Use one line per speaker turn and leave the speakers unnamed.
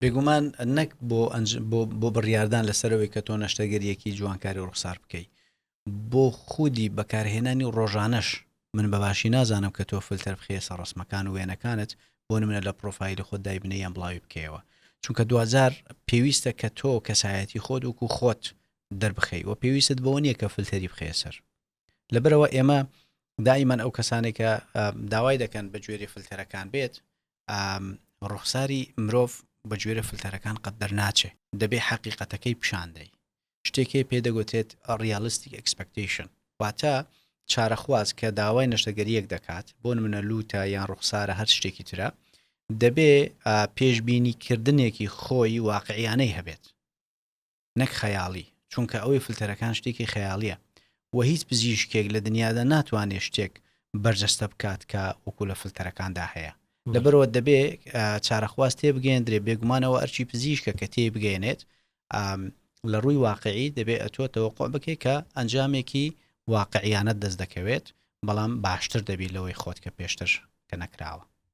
بێگومان نەک بۆ بۆ بڕیاردان لەسەرەوەی کە تۆ نەشتەرگەریەکی جوانکاری ڕوخسار بکەی بۆ خودی بەکارهێنانی ڕۆژانەش من بە باشی نازانم کە تۆ فلتەر بخەیە سەر ڕسمەکان و وێنەکانت بۆ نمونە لە پرۆفایلی خۆت دایبنێ یان بڵاوی بکەیەوە چونکە دواجار پێویستە کە تۆ کەسایەتی خۆت وەکو خۆت دەربخەی و پێویستت بەوە نییە کە فلتەری بخەیە سەر لەبەرەوە ئێمە دائیمان ئەو کەسانێک کە داوای دەکەن بە گوێری فلتەرەکان بێت ڕوخساری مرۆڤ بە گوێرە فلتەرەکان قەت دەرناچێ دەبێ حەقیقەتەکەی پیشاندەی شتێک هەیە پێ دەگوترێت ڕیالیستیک ئەکسپێکتیشن واتە چارەخواز کە داوای نەشتەگەریەک دەکات بۆ نمونە لوتە یان ڕوخسارە هەر شتێکی ترە دەبێ پێشبینی کردنێکی خۆی واقعیانەی هەبێت نەک خەیاڵی چونکە ئەوەی فلتەرەکان شتێکی خەیاڵیە و هیچ پزیشکێک لە دنیادا ناتوانێت شتێک بەرجەستە بکات کە وەکو لە فلتەرەکاندا هەیە لەبەرەوە دەبێ چارەخواز تێبگەێندرێ بێگومانەوە ئەرچی پزیشکە کە تێی بگەێنێت لە ڕووی واقعی دەبێ ئەتۆ تەوەقع بکەیت کە ئەنجامێکی واقعیانەت دەست دەکەوێت بەڵام باشتر دەبی لەوەی خۆت کە پێشتر کە نەکراوە.